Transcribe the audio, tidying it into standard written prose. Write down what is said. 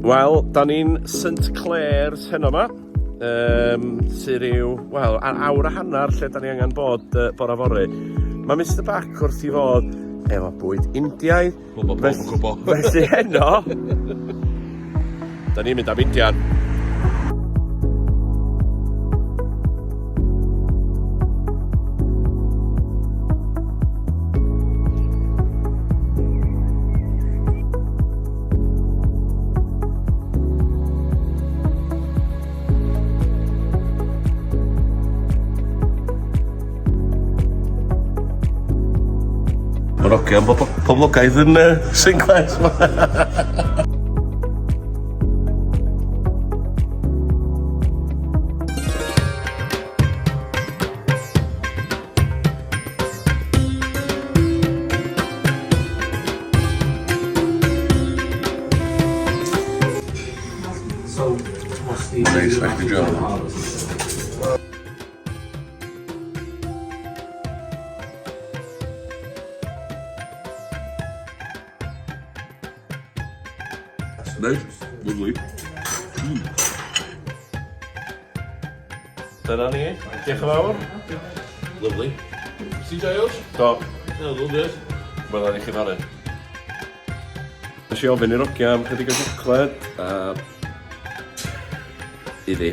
Wel, da ni'n St Clairs heno 'ma, um, sy'n rhyw, wel, awr a hanner lle da ni angen bod uh, bora fory. Mae Mr Back wrth i fod efo bwyd Indiaidd. Gwbo, pawb yn gwbo. Felly heno, da ni'n mynd am Indian. Mae'r ogiau yn poblogaidd yn uh, St Clairs. So, what's the... Nice, thank you, John. Nice, lovely. Dyna ni. Diolch yn fawr. Lovely. Ti'n joio? Do. Ie, lovely. Welwn ni chi fory. Nes i ofyn i'r ogia am chydig o siocled, a iddi.